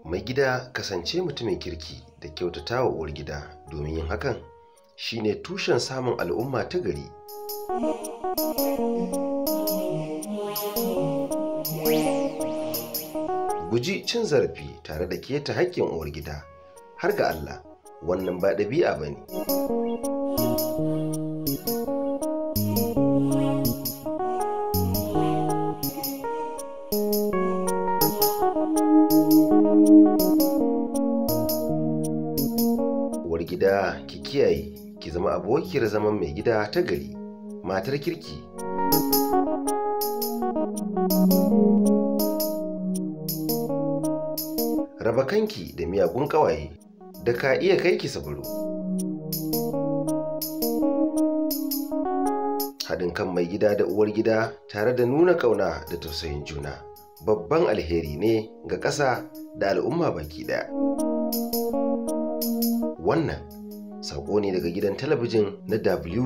Mai gida, kasance mutumin kirki da kyautata wa uwar gida, domin yin hakan shine tushen samun al'umma ta gari. Guji cin zarafi tare da keta haƙƙin uwar gida, har ga Allah, wannan ba ɗabi'a ba ne. Uwar gida, ki kiyaye, ki zama abokiyar zaman mai gida ta gari, matar kirki. Raba kanki da miyagun ƙawaye da ka iya kai ki sabaro. Haɗin kan mai gida da uwar gida tare da nuna ƙauna da tausayin juna babban alheri ne ga ƙasa da al'umma baki ɗaya. Wannan saƙo ne daga gidan talabijin na W.